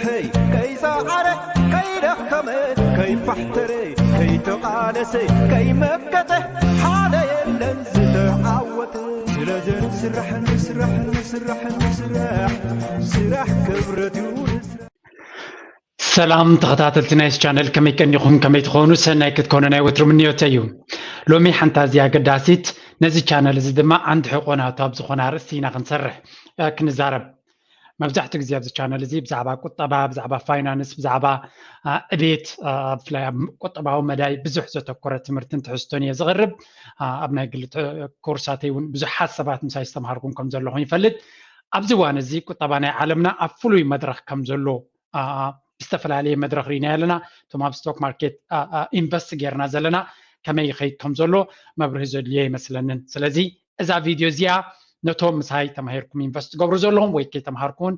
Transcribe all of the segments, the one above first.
ሕይ ከይሰዓረ ከይደኸመ ከይፋሕተረ ከይተቓለሰ ከይመከተ ሓደ የለን ዝተዓወተ። ስለዚ ንስራሕ ንስራሕ ንስራሕ ንስራሕ ስራሕ ክብረት እዩ። ሰላም ተኸታተልቲ ናይዚ ቻነል፣ ከመይ ቀኒኹም? ከመይ ትኾኑ? ሰናይ ክትኮኑ ናይ ወትሩ ምንዮተይ እዩ። ሎሚ ሓንቲ ኣዝያ ኣገዳሲት፣ ነዚ ቻነል እዚ ድማ ዓንዲ ሕቆናቱ ኣብ ዝኾነ ኣርእስቲ ኢና ክንሰርሕ፣ እ፣ ክንዛረብ። መብዛሕትኡ ግዜ ኣብዚ ቻነል እዚ ብዛዕባ ቁጠባ፣ ብዛዕባ ፋይናንስ፣ ብዛዕባ፣ እ፣ ዕቤት፣ እ፣ ብፍላይ ኣብ ቁጠባዊ መዳይ ብዙሕ ዘተኮረ ትምህርትን ትሕዝቶን እየ ዘቕርብ። እ፣ ኣብ ናይ ግሊ ት-፣ ኮርሳተይ እውን ብዙሓት ሰባት ምሳይ ዝተምሃርኩም ከም ዘለኹም ይፈልጥ። ኣብዚ እዋን እዚ ቁጠባ ናይ ዓለምና ኣብ ፍሉይ መድረኽ ከም ዘሎ፣ እ፣ ብዝተፈላለየ መድረኽ ርኢና ኣለና። እቶም ኣብ ስቶክ ማርኬት፣ እ፣ እ፣ ኢንቨስት ጌርና ዘለና ከመይ ይኸይድ ከም ዘሎ መብርሂ ዘድልዮ ይመስለንን። ስለዚ እዛ ቪድዮ እዚኣ ነቶም ምሳይ ተማሂርኩም ኢንቨስት ትገብሩ ዘለኹም ወይ ከይተምሃርኩን፣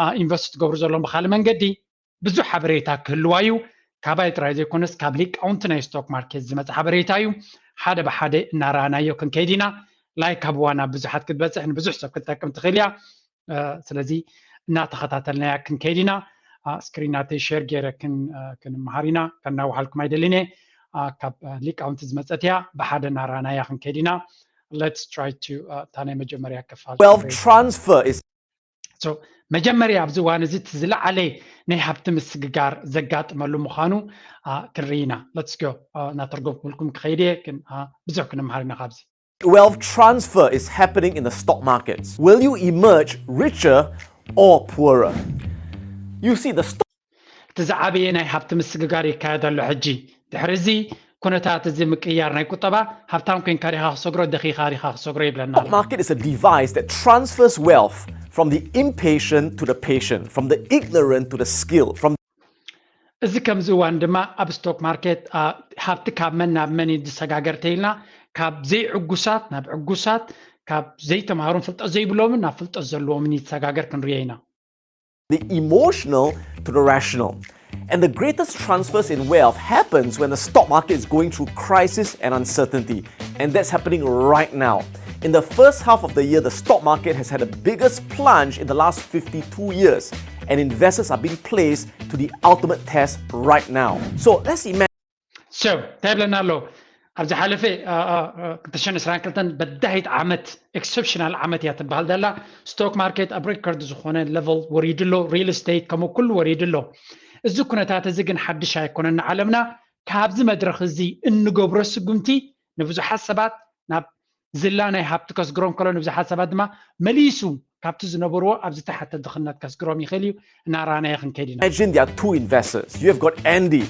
እ፣ ኢንቨስት ትገብሩ ዘለኹም ብኻልእ መንገዲ ብዙሕ ሓበሬታ ክህልዋ እዩ። ካባይ ጥራይ ዘይኮነስ ካብ ሊቃውንቲ ናይ ስቶክ ማርኬት ዝመጽእ ሓበሬታ እዩ። ሓደ ብሓደ እናረኣናዮ ክንከይድ ኢና። ላይክ ሃብዋ፣ ናብ ብዙሓት ክትበጽሕ ንብዙሕ ሰብ ክትጠቅም ትኽእል እያ። እ፣ ስለዚ እናተኸታተልናያ ክንከይድ ኢና። እ፣ ስክሪን ናተይ ሼር ገይረ ክን-፣ እ፣ ክንመሃር ኢና። ከናውሓልኩም ኣይደልን እየ። እ፣ ካብ፣ እ፣ ሊቃውንቲ ዝመጸት እያ። ብሓደ እናረኣናያ ክንከይድ ኢና። Let's try to፣ እ፣ እታ ናይ መጀመርያ ክፋል Wealth ክንርኢ። transfer is So፣ መጀመርያ ኣብዚ እዋን እዚ እቲ ዝለዓለ ናይ ሃብቲ ምስግጋር ዘጋጥመሉ ምዃኑ፣ እ፣ ክንርኢ ኢና። Let's go። እ፣ እናተርጎምኩልኩም ክኸይድ እየ፣ ግን፣ እ፣ ብዙሕ ክንመሃር ኢና ካብዚ። Wealth transfer is happening in the stock markets. Will you emerge richer or poorer? You see, the stock እቲ ዝዓበየ ናይ ሃብቲ ምስግጋር ይካየድ ኣሎ ሕጂ። ድሕሪ እዚ ኩነታት እዚ ምቅያር ናይ ቁጠባ፣ ሃብታም ኮይንካ ዲኻ ክሰግሮ፣ ደኺኻ ዲኻ ክሰግሮ ይብለና ኣሎ። Stock market is a device that transfers wealth from the impatient to the patient, from the ignorant to the skilled, from እዚ ከምዚ እዋን ድማ ኣብ ስቶክ ማርኬት፣ እ፣ ሃብቲ ካብ መን ናብ መን እዩ ዝሰጋገር ተይልና፣ ካብ ዘይዕጉሳት ናብ ዕጉሳት፣ ካብ ዘይተምሃሩን ፍልጠት ዘይብሎምን ናብ ፍልጠት ዘለዎምን እዩ ዝሰጋገር ክንሪኦ ኢና። the emotional to the rational. And the greatest transfers in wealth happens when the stock market is going through crisis and uncertainty. And that's happening right now. In the first half of the year, the stock market has had the biggest plunge in the last fifty-two years, and investors are being placed to the ultimate test right now. So let's imagine So፣ እንታይ ይብለና ኣሎ? ኣብ ዝሓለፈ፣ እ፣ እ፣ እ፣ ክልተ ሽሕን ዕስራን ክልተን በዳሂት ዓመት፣ ኤክሰፕሽናል ዓመት እያ ትበሃል ዘላ። ስቶክ ማርኬት ኣብ ሬከርድ ዝኾነ ሌቨል ወሪዱ ኣሎ፣ ሪል ስቴት ከምኡ ኩሉ ወሪዱ ኣሎ። እዚ ኩነታት እዚ ግን ሓድሽ ኣይኮነን ንዓለምና። ካብዚ መድረኽ እዚ እንገብሮ ስጉምቲ ንብዙሓት ሰባት ናብ ዝላ ናይ ሃብቲ ከስግሮም ከሎ፣ ንብዙሓት ሰባት ድማ መሊሱ ካብቲ ዝነበርዎ ኣብ ዝተሓተ ድኽነት ከስግሮም ይኽእል እዩ። እናረኣናዮ ክንከይድ ኢና። Imagine there are two investors. You have got Andy,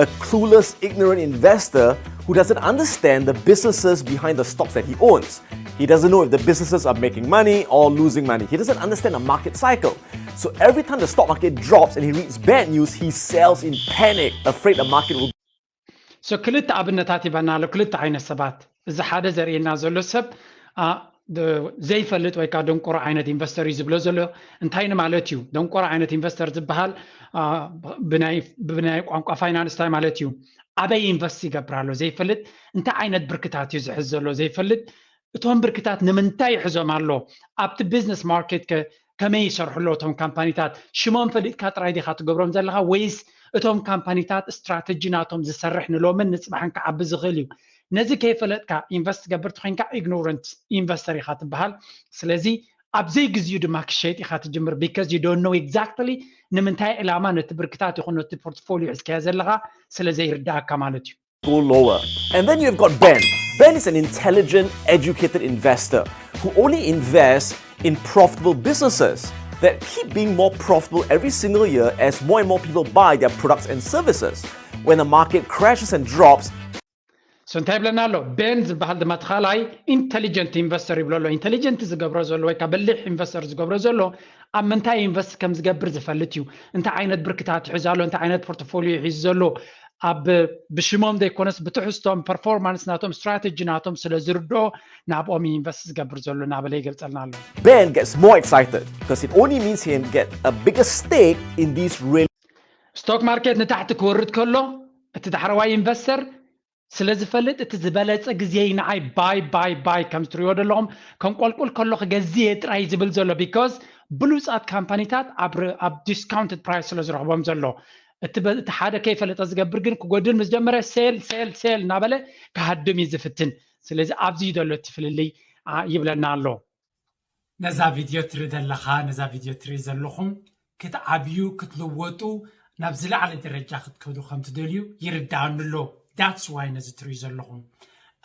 a clueless, ignorant investor who doesn't understand the businesses behind the stocks that he owns. He doesn't know if the businesses are making money or losing money. He doesn't understand the market cycle. So every time the stock market drops and he reads bad news, he sells in panic, afraid the market will So፣ ክልተ ኣብነታት ይበና ኣሎ፣ ክልተ ዓይነት ሰባት። እዚ ሓደ ዘርእየና ዘሎ ሰብ፣ አ፣ ደ-፣ ዘይፈልጥ ወይ ከዓ ደንቆሮ ዓይነት ኢንቨስተር እዩ ዝብሎ ዘሎ። እንታይ ንማለት እዩ? ደንቆሮ ዓይነት ኢንቨስተር ዝበሃል፣ አ፣ ብናይ፣ ብናይ ቋንቋ ፋይናንስ እንታይ ማለት እዩ? ኣበይ ኢንቨስት ይገብር ኣሎ ዘይፈልጥ፣ እንታይ ዓይነት ብርክታት እዩ ዝሕዝ ዘሎ ዘይፈልጥ፣ እቶም ብርክታት ንምንታይ ይሕዞም ኣሎ? ኣብቲ ቢዝነስ ማርኬት ከ ከመይ ይሰርሑ ኣለዉ እቶም ካምፓኒታት? ሽሞም ፈሊጥካ ጥራይ ዲኻ ትገብሮም ዘለኻ፣ ወይስ እቶም ካምፓኒታት ስትራተጂ ናቶም ዝሰርሕ ንሎምን ንጽባሕን ክዓቢ ዝኽእል እዩ? ነዚ ከይፈለጥካ ኢንቨስት ትገብር ተኾይንካ፣ ኢግኖረንት ኢንቨስተር ኢኻ ትበሃል። ስለዚ ኣብ ዘይግዚኡ ድማ ክሸይጥ ኢኻ ትጅምር፣ because you don't know exactly ንምንታይ ዕላማ ነቲ ብርክታት ይኹን ነቲ ፖርትፎሊዮ ሒዝካዮ ዘለኻ ስለ ዘይርዳእካ ማለት እዩ። go lower. And then you've got Ben. Ben is an intelligent, educated investor who only invests in profitable businesses that keep being more profitable every single year as more and more people buy their products and services. When the market crashes and drops, So፣ እንታይ ይብለና ኣሎ? ቤን ዝበሃል ድማ እቲ ካልኣይ ኢንተሊጀንት ኢንቨስተር ይብሎ ኣሎ። ኢንተሊጀንት ዝገብሮ ዘሎ ወይ ከዓ በሊሕ ኢንቨስተር ዝገብሮ ዘሎ ኣብ ምንታይ ኢንቨስት ከም ዝገብር ዝፈልጥ እዩ። እንታይ ዓይነት ብርክታት ይሕዝ ኣሎ፣ እንታይ ዓይነት ፖርትፎሊዮ ይሕዝ ዘሎ፣ ኣብ፣ ብሽሞም ዘይኮነስ ብትሕዝቶም፣ ፐርፎርማንስ ናቶም፣ ስትራተጂ ናቶም ስለ ዝርድኦ ናብኦም ኢንቨስት ዝገብር ዘሎ እናበለ ይገልጸልና ኣሎ። Ben gets more excited because it only means he can get a bigger stake in these really ስቶክ ማርኬት ንታሕቲ ክወርድ ከሎ እቲ ዳሕረዋይ ኢንቨስተር ስለ ዝፈልጥ፣ እቲ ዝበለጸ ግዜ ንዓይ ባይ ባይ ባይ ከም ትሪኦ ዘለኹም፣ ከም ቆልቁል ከሎ ክገዝእ እየ ጥራይ ዝብል ዘሎ። ቢኮዝ ብሉፃት ካምፓኒታት ኣብ discounted price ስለ ዝረኽቦም ዘሎ። እቲ ሓደ ከይፈለጠ ዝገብር ግን ክጎድል ምስ ጀመረ sell sell sell እናበለ ክሃድም እዩ ዝፍትን። ስለዚ ኣብዚ እዩ ዘሎ እቲ ፍልልይ ይብለና ኣሎ። ነዛ ቪድዮ ትርኢ ዘለኻ ነዛ ቪድዮ ትርኢ ዘለኹም ክትዓብዩ ክትልወጡ ናብ ዝለዓለ ደረጃ ክትከዱ ከም ትደልዩ ይርዳኣኒ ኣሎ። That's why ነዚ ትርእዩ ዘለኹም።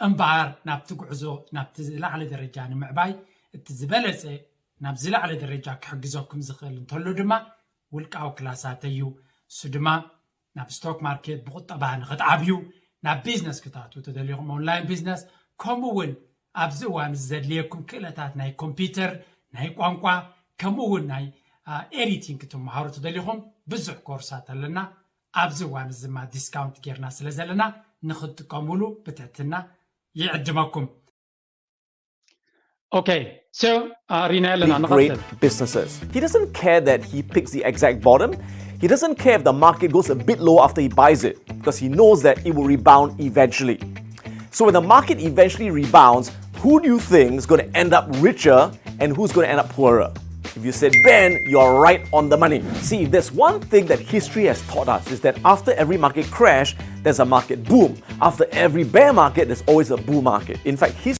እምበኣር ናብቲ ጉዕዞ ናብቲ ዝለዓለ ደረጃ ንምዕባይ እቲ ዝበለፀ ናብ ዝለዓለ ደረጃ ክሕግዘኩም ዝኽእል እንተሎ ድማ ውልቃዊ ክላሳት እዩ። እሱ ድማ ናብ stock market ብቁጠባ ንክትዓብዩ ናብ ቢዝነስ ክትኣትዉ ተደሊኹም online business ከምኡ እውን ኣብዚ እዋን እዚ ዘድልየኩም ክእለታት ናይ ኮምፒውተር ናይ ቋንቋ ከምኡ እውን ናይ editing ክትመሃሩ ተደሊኹም ብዙሕ ኮርሳት ኣለና። ኣብዚ እዋን እዚ ድማ discount ጌርና ስለ ዘለና ንክትጥቀሙሉ ብትሕትና ይዕድመኩም። Okay, so uh, Rinalena, great businesses. He doesn't care that he picks the exact bottom. He doesn't care if the market goes a bit low after he buys it because he knows that it will rebound eventually. So when the market eventually rebounds, who do you think is going to end up richer and who's going to end up poorer? If you said Ben, you're right on the money. See, if there's one thing that history has taught us is that after every market crash, there's a market boom. After every bear market, there's always a bull market. In fact, history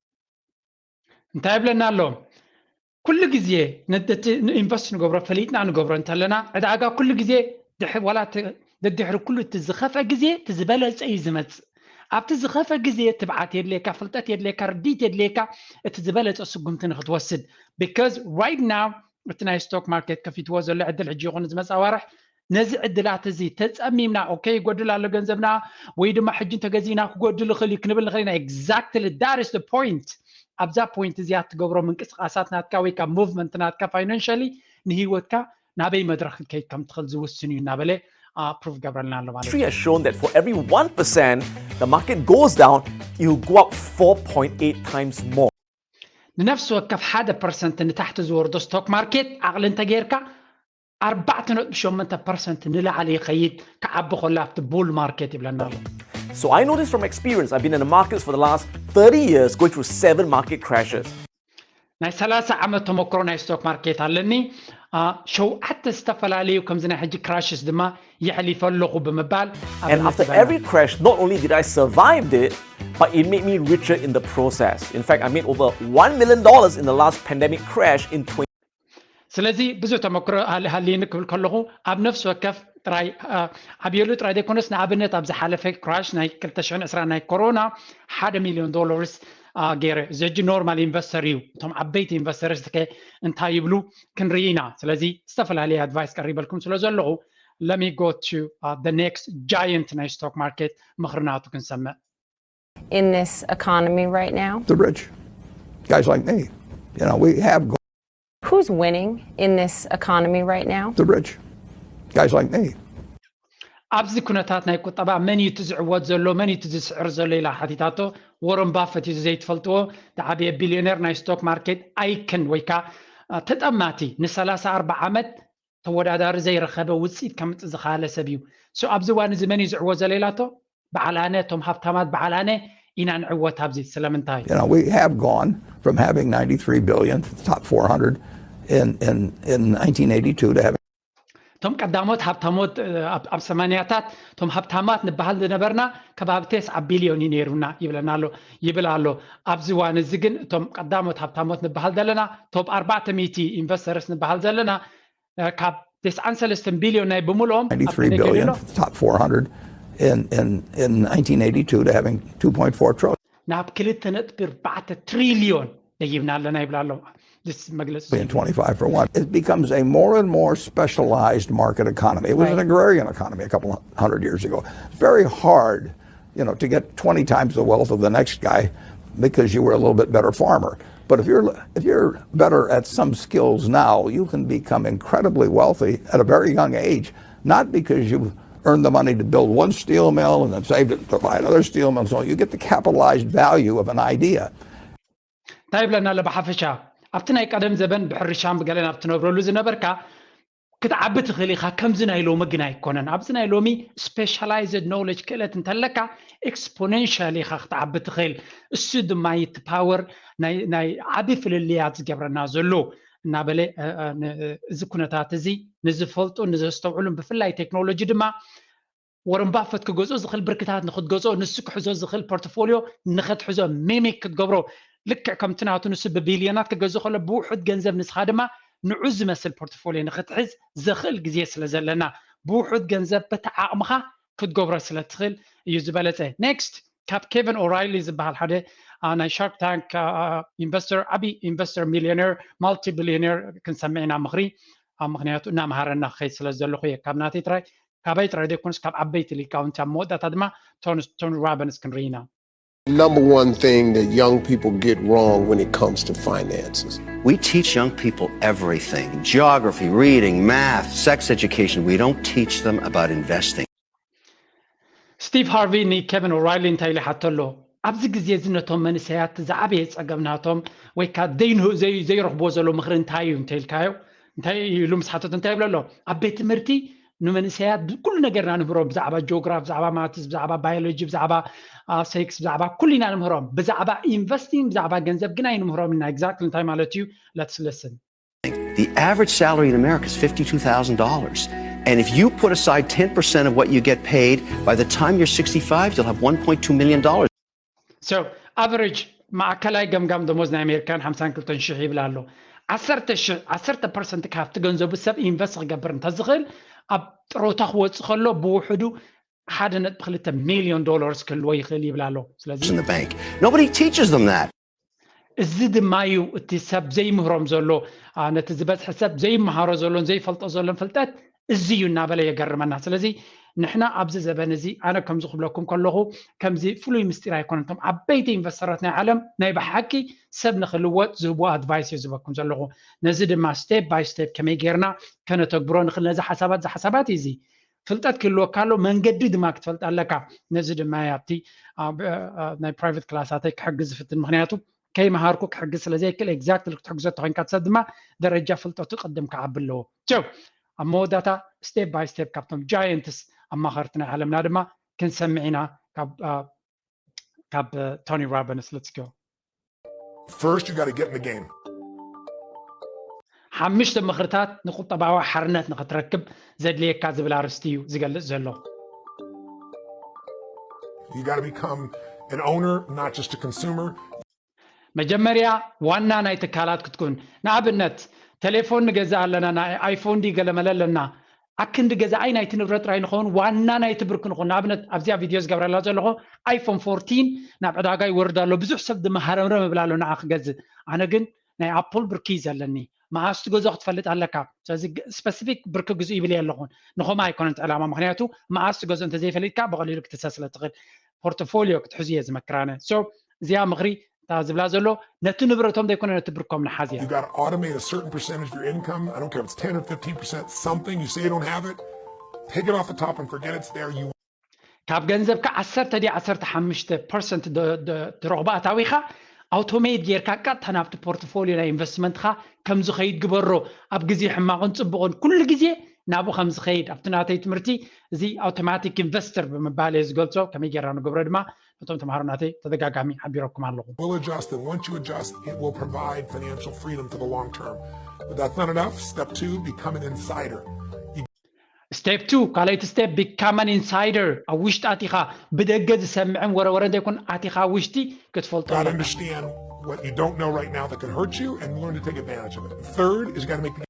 እንታይ ይብለና ኣሎ? ኩሉ ግዜ ኢንቨስት ንገብሮ ፈሊጥና ንገብሮ እንተለና ዕዳጋ ኩሉ ግዜ ዋላ ደድሕሪ ኩሉ እቲ ዝኸፈ ግዜ እቲ ዝበለፀ እዩ ዝመፅእ። ኣብቲ ዝኸፈ ግዜ ትብዓት የድልየካ፣ ፍልጠት የድልየካ፣ ርዲት የድልየካ እቲ ዝበለፀ ስጉምቲ ንክትወስድ። Because right now እቲ ናይ stock market ከፊትዎ ዘሎ ዕድል ሕጂ ይኹን ዝመፃ ዋርሕ ነዚ ዕድላት እዚ ተፀሚምና okay ይጎድል ኣሎ ገንዘብና ወይ ድማ ሕጂ እንተገዚእና ክጎድል ይኽእል እዩ ክንብል ንኽእል ኢና። Exactly, that is the point። ኣብዛ point እዚኣ ትገብሮ ምንቅስቃሳት ናትካ ወይ ካብ movement ናትካ financially ንህይወትካ ናበይ መድረክ ክትከይድ ከም ትኽእል ዝውስን እዩ እናበለ prove ገብረልና ኣሎ ማለት History has shown that for every one percent the market goes down, it will go up four point eight times more. ንነፍሲ ወከፍ ሓደ ፐርሰንት ንታሕቲ ዝወርዶ stock market ዓቕሊ እንተጌርካ ኣርባዕተ ነጥቢ ሸሞንተ ፐርሰንት ንላዕሊ ይኸይድ ክዓቢ ከሎ ኣብቲ bull market ይብለና ኣሎ። So I know this from experience. I've been in the markets for the last thirty years, going through seven market crashes. ናይ ሰላሳ ዓመት ተመክሮ ናይ stock market ኣለኒ። ሸውዓተ ዝተፈላለዩ ከምዚ ናይ ሕጂ crashes ድማ የሕሊፈ ኣለኹ ብምባል And after every crash, not only did I survive it, but it made me richer in the process. In fact, I made over one million dollars in the last pandemic crash in twenty. ስለዚ ብዙ ተመክሮ ሃልይኒ ክብል ከለኹ ኣብ ነፍሲ ወከፍ ጥራይ ዓብየሉ ጥራይ ዘይኮነስ ንኣብነት ኣብ ዝሓለፈ crash ናይ ክልተ ሽሕን ዕስራን ናይ ኮሮና ሓደ ሚሊዮን ዶላርስ ገይረ። እዚ ሕጂ ኖርማል ኢንቨስተር እዩ። እቶም ዓበይቲ ኢንቨስተርስ ከ እንታይ ይብሉ ክንርኢ ኢና። ስለዚ ዝተፈላለየ ኣድቫይስ ቀሪበልኩም ስለ ዘለኹ let me go to the next giant ናይ stock market ምኽሪ ናቱ ክንሰምዕ። In this economy right now? The rich. Guys like me. You know, we have. Who's winning in this economy right now? The rich. Guys like me. ኣብዚ ኩነታት ናይ ቁጠባ መን እዩ እቲ ዝዕወት ዘሎ መን እዩ እቲ ዝስዕር ዘሎ ኢላ ሓቲታቶ። ወረን ባፈት እዩ ዘይትፈልጥዎ ዝዓበየ ቢልዮነር ናይ stock market icon ወይ ከዓ ተጠማቲ ንሰላሳ ኣርባዓ ዓመት ተወዳዳሪ ዘይረኸበ ውፅኢት ከምፅእ ዝኸኣለ ሰብ እዩ። So ኣብዚ እዋን እዚ መን እዩ ዝዕወት ዘሎ ኢላቶ። በዓል ኣነ እቶም ሃብታማት በዓል ኣነ ኢና ንዕወት ኣብዚ ስለምንታይ? You know, we have gone from having ninety-three billion, top four hundred in, in, in nineteen eighty-two to having እቶም ቀዳሞት ሃብታሞት ኣብ ሰማንያታት እቶም ሃብታማት ንበሃል ዝነበርና ከባቢ ተስዓ ቢልዮን እዩ ነይሩና ይብለና ኣሎ ይብል ኣሎ። ኣብዚ እዋን እዚ ግን እቶም ቀዳሞት ሃብታሞት ንበሃል ዘለና top ኣርባዕተ ሚእቲ ኢንቨስተርስ ንበሃል ዘለና ካብ ተስዓን ሰለስተን ቢልዮን ናይ ብምልኦም top four hundred in, in, in nineteen eighty-two to having two point four trillion. ናብ ክልተ ነጥቢ ኣርባዕተ ትሪልዮን ደይብና ኣለና ይብላ ኣለዉ። መግለፂ twenty-five for one. It becomes a more and more specialized market economy. It was an agrarian economy a couple hundred years ago. It's very hard, you know, to get twenty times the wealth of the next guy because you were a little bit better farmer. But if you're if you're better at some skills now, you can become incredibly wealthy at a very young age, not because you've earned the money to build one steel mill and then saved it to buy another steel mill. So you get the capitalized value of an idea. እንታይ ይብለና ኣሎ ብሓፈሻ ኣብቲ ናይ ቀደም ዘበን ብሕርሻን ብገለን ኣብ ትነብረሉ ዝነበርካ ክትዓቢ ትኽእል ኢኻ። ከምዚ ናይ ሎሚ ግን ኣይኮነን። ኣብዚ ናይ ሎሚ specialized knowledge ክእለት እንተለካ exponential ኢኻ ክትዓቢ ትኽእል። እሱ ድማ እቲ power ናይ ዓቢ ፍልልያት ዝገብረና ዘሎ። እናበለ እዚ ኩነታት እዚ ንዝፈልጡ ንዘስተውዕሉን ብፍላይ ቴክኖሎጂ ድማ ወረን ባፈት ክገዝኦ ዝኽእል ብርክታት ንክትገዝኦ ንሱ ክሕዞ ዝኽእል ፖርትፎሊዮ ንክትሕዞ ሚሚክ ክትገብሮ ልክዕ ከምቲ ናቱ ንሱ ብቢልዮናት ክገዝእ ከሎ ብውሑድ ገንዘብ ንስኻ ድማ ንዑ ዝመስል ፖርትፎሊዮ ንክትሕዝ ዘኽእል ግዜ ስለ ዘለና ብውሑድ ገንዘብ በቲ ዓቕምኻ ክትገብሮ ስለ ትኽእል እዩ ዝበለፀ። ኔክስት ካብ ኬቨን ኦራይሊ ዝበሃል ሓደ ናይ ሻርክ ታንክ ኢንቨስተር ዓብዪ ኢንቨስተር ሚሊዮነር ማልቲ ቢሊዮነር ክንሰምዕ ኢና ምኽሪ ኣብ ምክንያቱ እናምሃረና ክኸይድ ስለ ዘለኹ እየ ካብ ናተይ ጥራይ ካባይ ጥራይ ዘይኮነስ ካብ ዓበይቲ ሊቃውንቲ ኣብ መወዳእታ ድማ ቶኒ ሮቢንስ ክንርኢ ኢና። Number one thing that young people get wrong when it comes to finances. We teach young people everything geography, reading, math, sex education. We don't teach them about investing. ስቲቭ ሃርቪ ንኬቨን ኦራይሊ እንታይ ኢሉ ይሓቶ ኣሎ? ኣብዚ ግዜ እዚ ነቶም መንእሰያት ዝዓበየ ጸገም ናቶም ወይ ከዓ ዘይረኽብዎ ዘለዉ ምኽሪ እንታይ እዩ እንተኢልካዮ እንታይ ኢሉ ምስ ሓተቱ እንታይ ይብሎ ኣሎ? ኣብ ቤት ትምህርቲ ንመንእሰያት ኩሉ ነገርና ንምህሮም ብዛዕባ ጂኦግራፍ ብዛዕባ ማትስ ብዛዕባ ባዮሎጂ ብዛዕባ ሴክስ ብዛዕባ ኩሉ ኢና ንምህሮም ብዛዕባ ኢንቨስቲንግ ብዛዕባ ገንዘብ ግን ኣይንምህሮም ኢና። ኤግዛክትሊ እንታይ ማለት እዩ? Let's listen. The average salary in America is fifty-two thousand dollars. And if you put aside ten percent of what you get paid, by the time you're sixty-five, you'll have one point two million dollars. So, average ማእከላይ ገምጋም ደሞዝ ናይ ኣሜሪካን ሓምሳን ክልተን ሽሕ ይብል ኣሎ። ዓሰርተ ሽሕ ዓሰርተ ፐርሰንት ካብቲ ገንዘቡ ሰብ ኢንቨስት ክገብር እንተዝኽእል ኣብ ጥሮታ ክወፅእ ከሎ ብውሕዱ ሓደ ነጥቢ ክልተ ሚልዮን ዶላርስ ክህልዎ ይኽእል ይብል ኣሎ። ስለዚ in the bank. Nobody teaches them that. እዚ ድማ እዩ እቲ ሰብ ዘይምህሮም ዘሎ ነቲ ዝበዝሐ ሰብ ዘይመሃሮ ዘሎን ዘይፈልጦ ዘሎን ፍልጠት እዚ እዩ እናበለ የገርመና። ስለዚ ንሕና ኣብዚ ዘበን እዚ ኣነ ከምዚ ክብለኩም ከለኹ ከምዚ ፍሉይ ምስጢር ኣይኮነን። እቶም ዓበይቲ ኢንቨስተራት ናይ ዓለም ናይ ብሓቂ ሰብ ንክልወጥ ዝህብዎ ኣድቫይስ እየ ዝህበኩም ዘለኹ። ነዚ ድማ ስቴፕ ባይ ስቴፕ ከመይ ጌርና ከነተግብሮ ንኽእል ነዚ ሓሳባት እዚ ሓሳባት እዩ እዚ ፍልጠት ክህልወካ ኣሎ መንገዲ ድማ ክትፈልጥ ኣለካ። ነዚ ድማ ኣብቲ ናይ ፕራይቨት ክላሳተይ ክሕግዝ ዝፍትን ምክንያቱ ከይመሃርኩ ክሕግዝ ስለ ዘይክእል ኤግዛክትሊ ክትሕግዞ ተኮይንካ ሰብ ድማ ደረጃ ፍልጠቱ ቅድም ክዓቢ ኣለዎ። ቸው ኣብ መወዳታ ስቴፕ ባይ ስቴፕ ካብቶም ጃየንትስ ኣማኸርቲ ናይ ዓለምና ድማ ክንሰምዕ ኢና ካብ ቶኒ ሮቢንስ። Let's go. First, you got to get in the game. ሓምሽተ ምኽርታት ንቁጠባዊ ሓርነት ንኽትረክብ ዘድልየካ ዝብል ኣርስቲ እዩ ዝገልጽ ዘሎ። You got to become an owner, not just a consumer. መጀመርያ ዋና ናይ ትካላት ክትኩን። ንኣብነት ቴሌፎን ንገዝእ ኣለና፣ ናይ ኣይፎን ድዩ ገለመለ ኣለና። ኣክንዲ ገዛኣይ ናይቲ ንብረት ጥራይ ንኸውን ዋና ናይቲ ብርኪ ንኹን። ንኣብነት ኣብዚኣ ቪድዮ ዝገብረላ ዘለኹ ኣይፎን ፎርቲን ናብ ዕዳጋ ይወርድ ኣሎ። ብዙሕ ሰብ ድማ ሃረምረም እብል ኣሎ ንዓ ክገዝእ። ኣነ ግን ናይ ኣፕል ብርኪ እዩ ዘለኒ። መዓስ ትገዝኦ ክትፈልጥ ኣለካ። ስለዚ ስፐሲፊክ ብርኪ ግዝኡ ይብል ኣለኹን። ንኸምኡ ኣይኮነን እቲ ዕላማ። ምክንያቱ መዓስ ትገዝኦ እንተዘይፈሊጥካ ብቐሊሉ ክትሰ ስለ ትኽእል። ፖርትፎሊዮ ክትሕዙ እየ ዝመክር ኣነ። So እዚኣ ምኽሪ እታ ዝብላ ዘሎ ነቲ ንብረቶም ዘይኮነ ነቲ ብርኮም ንሓዝ እያ። You got to automate a certain percentage of your income. I don't care if it's ten or fifteen percent, something. You say you don't have it, take it off the top and forget it's there. You ካብ ገንዘብካ ዓሰርተ ድዩ ዓሰርተ ሓሙሽተ ፐርሰንት ትረኽቦ ኣታዊኻ ኣውቶሜት ጌርካ ቀጥታ ናብቲ ፖርትፎሊዮ ናይ ኢንቨስትመንትኻ ከም ዝኸይድ ግበሮ። ኣብ ግዜ ሕማቕን ጽቡቕን ኩሉ ግዜ ናብኡ ከም ዝኸይድ ኣብቲ ናተይ ትምህርቲ እዚ ኣውቶማቲክ ኢንቨስተር ብምባል እየ ዝገልጾ። ከመይ ጌርና ንገብሮ ድማ ነቶም ተምሃሮ ናተይ ተደጋጋሚ ሓቢረኩም ኣለኹ። Will adjust, and once you adjust, it will provide financial freedom for the long term. But that's not enough. Step two, become an insider. ስቴፕ ቱ ካልኣይቲ ስቴፕ ቢካም ኣን ኢንሳይደር ኣብ ውሽጢ ኣቲኻ ብደገ ዝሰምዕን ወረወረ ዘይኮን ኣቲኻ ውሽጢ ክትፈልጦ Got to understand what you don't know right now that can hurt you and learn to take advantage of it. Third is you got to make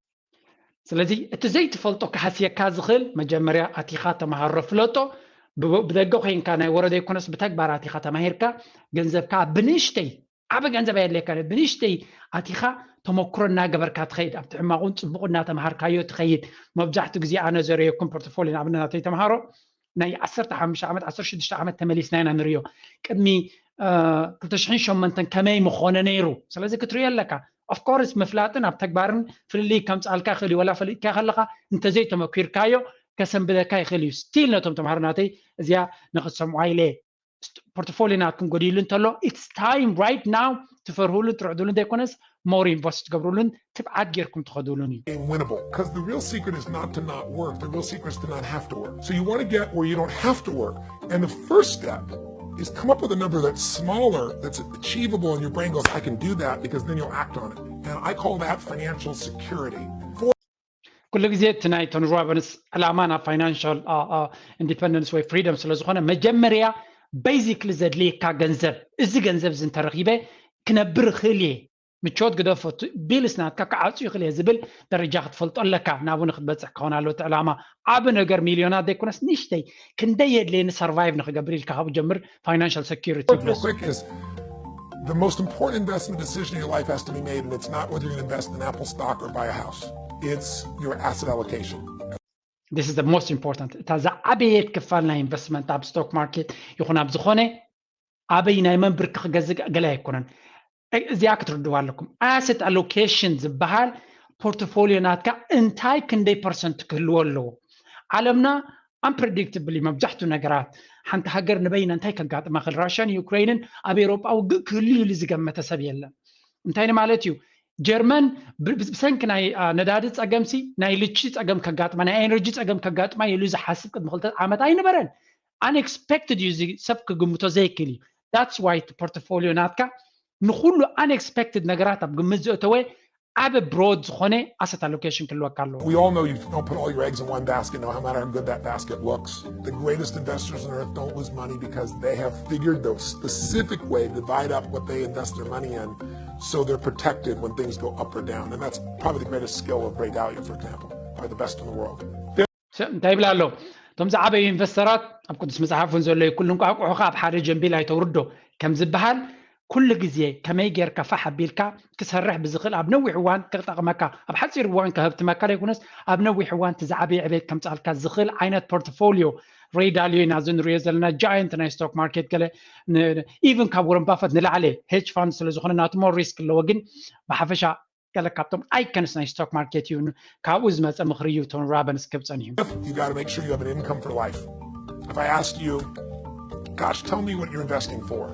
ስለዚ እቲ ዘይትፈልጦ ክሃስየካ ዝኽእል መጀመርያ ኣቲኻ ተምሃሮ ፍለጦ። ብደገ ኮይንካ ናይ ወረ ዘይኮነስ ብተግባር ኣቲኻ ተማሂርካ ገንዘብካ ብንእሽተይ ዓበ ገንዘብ ኣየድልየካ ብንእሽተይ ኣቲኻ ተመክሮ እናገበርካ ትኸይድ ኣብቲ ሕማቑን ፅቡቕ እናተምሃርካዮ ትኸይድ። መብዛሕትኡ ግዜ ኣነ ዘርእየኩም ፖርትፎሊዮ ንኣብነት ናተይ ተምሃሮ ናይ ዓሰርተ ሓሙሽተ ዓመት ዓሰርተ ሽዱሽተ ዓመት ተመሊስና ኢና ንርእዮ ቅድሚ ክልተ ሽሕን ሸሞንተን ከመይ ምኾነ ነይሩ። ስለዚ ክትርእዮ ኣለካ ኦፍኮርስ ምፍላጥን ኣብ ተግባርን ፍልልይ ከምፅኣልካ ይኽእል እዩ። ወላ ፈሊጥካ ከለካ እንተዘይተመኪርካዮ ከሰንብደካ ይኽእል እዩ። ስቲል ነቶም ተምሃሮ ናተይ እዚኣ ንክትሰምዑ ኣይለ ፖርትፎሊዮ ናትኩም ጎዲሉ እንተሎ it's time right now ትፈርሁሉን ትርዕዱሉን ዘይኮነስ more invest ትገብሩሉን ትብዓት ጌርኩም ትኸዱሉን እዩ። Winnable. Because the real secret is not to not work. The real secret is to not have to work. So you want to get where you don't have to work. And the first step is come up with a number that's smaller, that's achievable, and your brain goes, I can do that, because then you'll act on it. And I call that financial security. ኩሉ ግዜ እቲ ናይ ቶኒ ሮቢንስ ዕላማ ናብ ፋይናንሻል ኢንዲፐንደንስ ወይ ፍሪደም ስለ ዝኾነ መጀመርያ ቤዚክሊ ዘድልየካ ገንዘብ፣ እዚ ገንዘብ እዚ እንተረኺበ ክነብር እኽእል እየ፣ ምቾት ግደፎ፣ ቢልስ ናትካ ክዓፁ ይኽእል እየ ዝብል ደረጃ ክትፈልጦ ኣለካ። ናብኡ ንክትበፅሕ ክኸውን ኣለዎ እቲ ዕላማ። ዓቢ ነገር ሚልዮናት ዘይኮነስ ንእሽተይ ክንደይ የድልየኒ ሰርቫይቭ ንክገብር ኢልካ ካብኡ ጀምር። ፋይናንሻል ሴኩሪቲ Real quick is the most important investment decision in your life has to be made, and it's not whether you're going to invest in Apple stock or buy a house. It's your asset allocation. This is the most important. እታ ዝዓበየት ክፋል ናይ ኢንቨስትመንት ኣብ ስቶክ ማርኬት ይኹን ኣብ ዝኾነ ኣበይ ናይ መን ብርኪ ክገዝእ ገለ ኣይኮነን። እዚኣ ክትርድዋ ኣለኩም። ኣሰት ኣሎኬሽን ዝበሃል ፖርትፎሊዮ ናትካ እንታይ ክንደይ ፐርሰንት ክህልዎ ኣለዎ። ዓለምና ኣምፕረዲክትብል እዩ። መብዛሕትኡ ነገራት ሓንቲ ሃገር ንበይና እንታይ ከጋጥማ ክል ራሽያን ዩክሬንን ኣብ ኤሮጳ ውግእ ክህሉ ኢሉ ዝገመተ ሰብ የለን። እንታይ ማለት እዩ? ጀርመን ብሰንኪ ናይ ነዳዲ ፀገምሲ ናይ ልቺ ፀገም ከጋጥማ ናይ ኤነርጂ ፀገም ከጋጥማ ኢሉ ዝሓስብ ቅድሚ ክልተ ዓመት ኣይነበረን። ኣንኤክስፔክትድ እዩ። እዚ ሰብ ክግምቶ ዘይክእል እዩ። That's why እቲ ፖርትፎሊዮ ናትካ ንኩሉ ኣንኤክስፔክትድ ነገራት ኣብ ግምት ዘእተወ ዓበ ብሮድ ዝኾነ ኣሰት ኣሎኬሽን ክህልወካ ኣለዎ። We all know you don't put all your eggs in one basket, no matter how good that basket looks. The greatest investors on earth don't lose money because they have figured the specific way to divide up what they invest their money in so they're protected when things go up or down. And that's probably the greatest skill of Ray Dalio, for example, probably the best in the world. እንታይ ይብላ ኣሎ? እቶም ዝዓበዩ ኢንቨስተራት ኣብ ቅዱስ መጽሓፍ እውን ዘሎ እዩ፣ ኩሉ እንቋቑሖኻ ኣብ ሓደ ጀንቢል ኣይተውርዶ ከም ዝበሃል፣ ኩሉ ግዜ ከመይ ጌርካ ፋሕ ኣቢልካ ክሰርሕ ብዝኽእል ኣብ ነዊሕ እዋን ክጠቕመካ፣ ኣብ ሓፂር እዋን ከህብትመካ ዘይኮነስ ኣብ ነዊሕ እዋን እቲ ዝዓበየ ዕቤት ከምፅኣልካ ዝኽእል ዓይነት ፖርትፎሊዮ። ሬይ ዳሊዮ ኢና እዚ ንሪኦ ዘለና ጃየንት ናይ ስቶክ ማርኬት ገለ ኢቨን ካብ ወረን ባፈት ንላዕሊ ሄጅ ፋንድ ስለ ዝኾነ ናቱ ሞር ሪስክ ኣለዎ፣ ግን ብሓፈሻ ገለ ካብቶም ኣይከንስ ናይ ስቶክ ማርኬት እዩ። ካብኡ ዝመፀ ምኽሪ እዩ ቶኒ ሮቢንስ ክህብ ፀኒሑ። You got to make sure you have an income for life. If I ask you, gosh, tell me what you're investing for,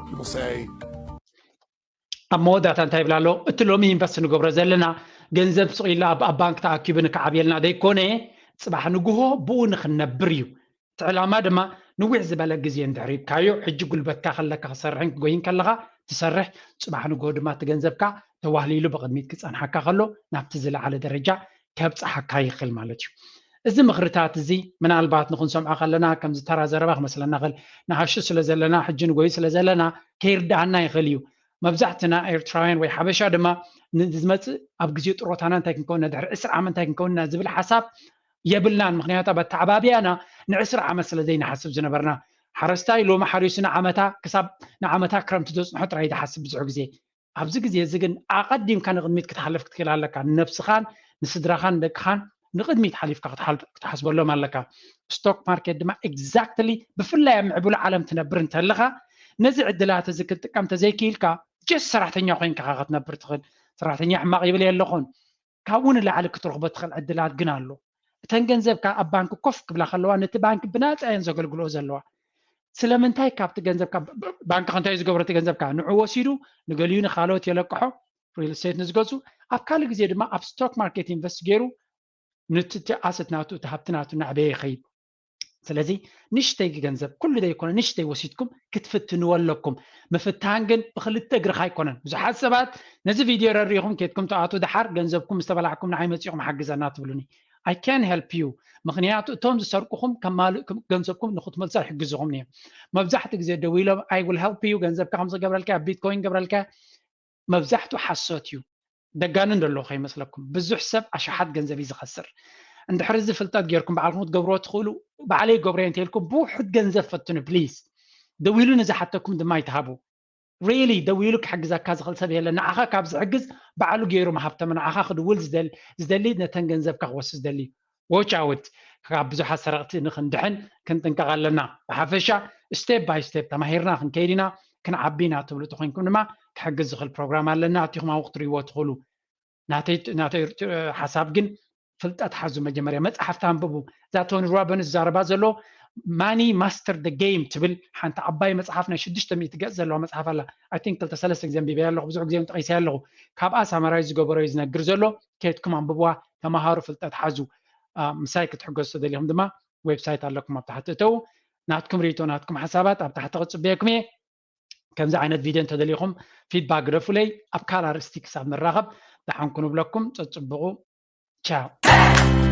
people say, ኣብ መወዳእታ እንታይ ይብላ ኣሎ? እቲ ሎሚ ኢንቨስት ንገብሮ ዘለና ገንዘብ ስቕ ኢሉ ኣብ ኣብ ባንክ ተኣኪቡ ንክዓብየልና ዘይኮነ፣ ፅባሕ ንግሆ ብኡ ንክንነብር እዩ። እቲ ዕላማ ድማ ንዊሕ ዝበለ ግዜ እንድሕር ሂብካዮ፣ ሕጂ ጉልበትካ ከለካ ክሰርሕን ክጎይን ከለካ ትሰርሕ፣ ፅባሕ ንግሆ ድማ እቲ ገንዘብካ ተዋህሊሉ ብቕድሚት ክፀንሓካ ከሎ ናብቲ ዝለዓለ ደረጃ ከብፅሓካ ይኽእል ማለት እዩ። እዚ ምኽርታት እዚ ምናልባት ንክንሰምዖ ከለና ከምዚ ተራ ዘረባ ክመስለና ክእል፣ ንኣሽቱ ስለ ዘለና ሕጂ ንጎይ ስለ ዘለና ከይርድኣና ይኽእል እዩ። መብዛሕትና ኤርትራውያን ወይ ሓበሻ ድማ ንዝመፅእ ኣብ ግዜ ጥሮታና እንታይ ክንከውን ኢና፣ ድሕሪ ዕስራ ዓመት እንታይ ክንከውን ኢና ዝብል ሓሳብ የብልናን። ምክንያቱ ኣብ ኣተዓባብያና ንዕስራ ዓመት ስለ ዘይንሓስብ ዝነበርና፣ ሓረስታይ ሎሚ ሓሪሱ ንዓመታ ክሳብ ንዓመታ ክረምቲ ዘፅንሖ ጥራይ ዝሓስብ ብዙሕ ግዜ። ኣብዚ ግዜ እዚ ግን ኣቐዲምካ ንቕድሚት ክትሓልፍ ክትክእል ኣለካ። ንነብስኻን ንስድራኻን ንደቅኻን ንቕድሚት ሓሊፍካ ክትሓስበሎም ኣለካ። ስቶክ ማርኬት ድማ ኤግዛክትሊ ብፍላይ ኣብ ምዕቡል ዓለም ትነብር እንተለኻ ነዚ ዕድላት እዚ ክትጥቀም ተዘይክኢልካ ጀስት ሰራሕተኛ ኮይንካ ክትነብር ትኽእል። ሰራሕተኛ ሕማቕ ይብል የለኹን። ካብኡ ንላዕሊ ክትረኽቦ ትኽእል ዕድላት ግን ኣሎ። እተን ገንዘብካ ኣብ ባንክ ኮፍ ክብላ ከለዋ ነቲ ባንክ ብናፃ እየን ዘገልግሎ ዘለዋ። ስለምንታይ ካብቲ ገንዘብካ ባንክ እንታይ ዝገብሮ እቲ ገንዘብካ ንዑ ወሲዱ ንገሊኡ ንካልኦት የለቅሖ ሪል ስቴት ንዝገዙ ኣብ ካልእ ግዜ ድማ ኣብ ስቶክ ማርኬት ኢንቨስት ገይሩ ንትቲ ኣሰት ናቱ እቲ ሃብቲ ናቱ እናዕበየ ይኸይድ። ስለዚ ንሽተይ ገንዘብ ኩሉ ዘይኮነ ንሽተይ ወሲድኩም ክትፍትንዎ ኣለኩም። ምፍታን ግን ብክልተ እግርኻ ኣይኮነን። ብዙሓት ሰባት ነዚ ቪድዮ ረሪኹም ኬድኩም ተኣቱ ድሓር ገንዘብኩም ምስ ተበላዕኩም ንዓይ መፂኹም ሓግዘና ትብሉኒ። I can help you ምክንያቱ እቶም ዝሰርቁኹም ከማልእ ገንዘብኩም ንክትመልሱ ኣይሕግዝኹም እዮም። መብዛሕትኡ ግዜ ደዊሎም I will help you ገንዘብካ ከምዚ ገብረልካ ቢትኮይን ገብረልካ መብዛሕትኡ ሓሶት እዩ። ደጋንን ደለኹ ከይመስለኩም ብዙሕ ሰብ ኣሽሓት ገንዘብ እዩ ዝኸስር። እንድሕር እዚ ፍልጠት ጌርኩም ባዕልኩም ክትገብርዎ ትኽእሉ ባዕለይ ገብረ እንተልኩም ብውሑድ ገንዘብ ፈትኑ ፕሊዝ። ደዊሉ ንዝሓተኩም ድማ ይትሃቡ። ሪሊ ደዊሉ ክሕግዘካ ዝኽእል ሰብ የለን። ንዓኻ ካብ ዝሕግዝ ባዕሉ ገይሩ መሃብተመ ንዓኻ ክድውል ዝደሊ ነተን ገንዘብካ ክወስድ ዝደሊ። ዎች ኣውት ካብ ብዙሓት ሰረቕቲ ንክንድሕን ክንጥንቀቕ ኣለና። ብሓፈሻ ስቴፕ ባይ ስቴፕ ተማሂርና ክንከይድ ኢና ክንዓቢ ኢና ትብሉ ተኮይንኩም ድማ ክሕግዝ ዝኽእል ፕሮግራም ኣለና ኣቲኹም ኣብኡ ክትሪእዎ ትኽእሉ። ናተይ ሓሳብ ግን ፍልጠት ሓዙ መጀመርያ መፅሓፍቲ ኣንብቡ። እዛ ቶኒ ሮቢንስ ዝዛረባ ዘሎ ማኒ ማስተር ደ ጌም ትብል ሓንቲ ዓባይ መፅሓፍ ናይ ሽዱሽተ ሚእቲ ገፅ ዘለዋ መፅሓፍ ኣላ። I think ክልተ ሰለስተ ግዜ ኣንቢበያ ኣለኹ ብዙሕ ግዜ እውን ጠቒሰያ ኣለኹ። ካብኣ ሳማራይ ዝገበሮ እዩ ዝነግር ዘሎ። ከይድኩም ኣንብብዋ ተምሃሩ ፍልጠት ሓዙ። ምሳይ ክትሕገዙ ተደሊኹም ድማ ዌብሳይት ኣለኩም ኣብ ታሕቲ እተው ናትኩም ርእቶ ናትኩም ሓሳባት ኣብ ታሕቲ ክፅበየኩም እየ። ከምዚ ዓይነት ቪድዮ እንተደሊኹም ፊድባክ ግደፉለይ። ኣብ ካልእ ኣርእስቲ ክሳብ ንራኸብ ደሓን ኩኑ ብለኩም። ጸጽብቑ። ቻው።